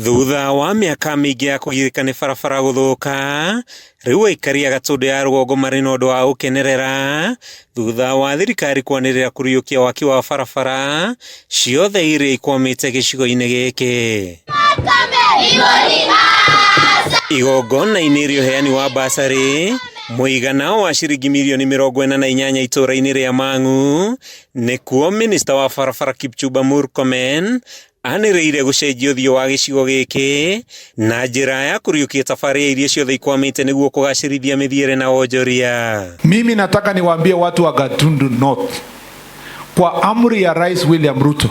Thutha wa mĩaka mĩingĩ ya kũgirĩka nĩ barabara gũthũka, rĩu aikari a Gatũndũ ya rũgongo marĩ na ũndũ wa gũkenerera thutha wa thirikari kwanĩrĩra kũriũkia waki wa barabara ciothe iria ikwamĩte gĩcigo-inĩ gĩkĩ. Igongona-inĩ rĩa ũheani wa basarĩ mũigana wa ciringi mirioni 48 itũũra-inĩ rĩa Mang'u, nĩkuo minista wa barabara Kipchumba Murkomen anĩrĩire gũcenjia ũthiũ wa gĩcigo gĩkĩ na njĩra ya kũriũkia tabarĩra iria ciothe ikwamĩte nĩguo kũgacĩrithia mĩthiĩre na wonjoria. Mimi nataka niwaambie watu wa Gatundu North, kwa amri ya Rais William Ruto,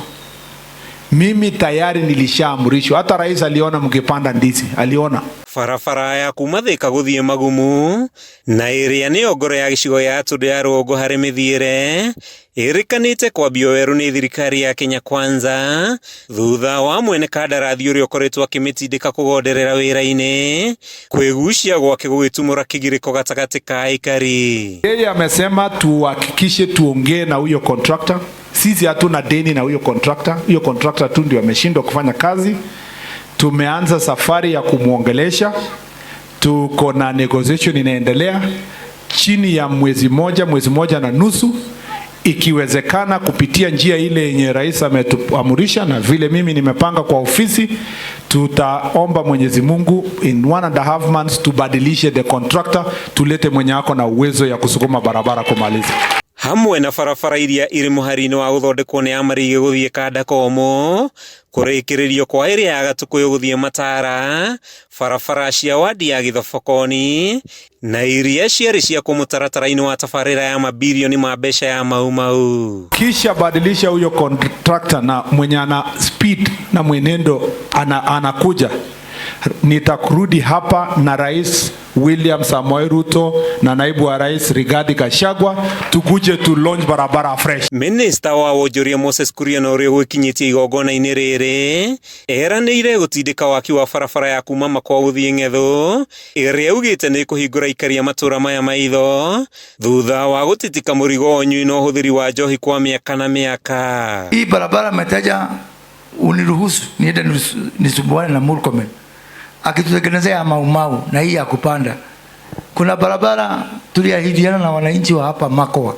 mimi tayari nilishaamrishwa. Hata rais aliona mkipanda ndizi, aliona. Barabara ya kuma Thika gũthiĩ Magumu na ĩrĩa nĩyo ngoro ya gĩcigo ya Gatũndũ ya rũgongo harĩ mĩthiĩre ĩrĩkanĩte kwambio werũ nĩ thirikari ya Kenya Kwanza thutha wa mwene kandarathi ũrĩa ũkoretwo akĩmĩtindĩka kũgonderera wĩra-inĩ kwĩgucia gwake gũgĩtumũra kĩgirĩko gatagatĩ ka aikari. Yeye amesema tuhakikishe tuongee na huyo contractor. Sisi hatuna deni na huyo contractor. Huyo contractor tu ndio ameshindwa kufanya kazi. Tumeanza safari ya kumwongelesha, tuko na negotiation inaendelea. Chini ya mwezi moja, mwezi moja na nusu, ikiwezekana kupitia njia ile yenye rais ametuamurisha na vile mimi nimepanga kwa ofisi, tutaomba Mwenyezi Mungu in 1.5 months tubadilishe the contractor, tulete mwenye ako na uwezo ya kusukuma barabara kumaliza. Hamwe na barabara iria irĩ mũhari-inĩ wa gũthondekwo nĩ ya Marige gũthiĩ Kanda Komũ, kũrĩkĩrĩrio kwa ĩrĩa ya Gatũkũyũ gũthiĩ Matara, barabara cia wadi ya Gĩthobokoni na iria ciarĩ ciakwo mũtaratara-inĩ wa tabarĩra ya mabirioni ma mbeca ya Mau Mau. Kisha badilisha huyo contractor na mwenye ana speed na mwenendo anakuja, nitakurudi hapa na Rais William Samoei Ruto na naibu wa rais Rigathi Gachagua, tukuje tu launch barabara fresh. Minista wa wonjoria Moses Kuria na ũrĩa ũgwĩkinyĩtie igongona-inĩ rĩrĩ eranĩire gũtindĩka waki wa barabara ya kuma Makwa gũthiĩ Ng'ethũ ĩrĩa augĩte nĩ ĩkũhingũra aikari a matũra maya maitho thutha wa gũtitika mũrigo wa ũnyui na ũhũthĩri wa njohi kwa mĩaka na mĩaka. Hii barabara mteja uniruhusu niende nisumbuane na Murkomen akitutengenezea Maumau na hii ya kupanda. Kuna barabara tuliahidiana na wananchi wa hapa Makwa,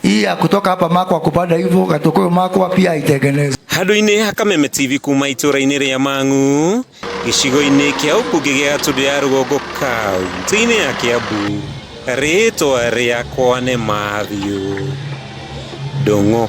hii ya kutoka hapa Makwa kupanda hivyo Gatukuyu Makwa pia itengenezwe. Handũ-inĩ ha Kameme TV kuma itũra-inĩ rĩa Mang'u gĩcigo-inĩ kĩa ũmbunge gĩa Gatũndũ ya rũgongo kaunti-inĩ ya Kiambu, rĩtwa rĩakwa nĩ Matthew Ndung'u.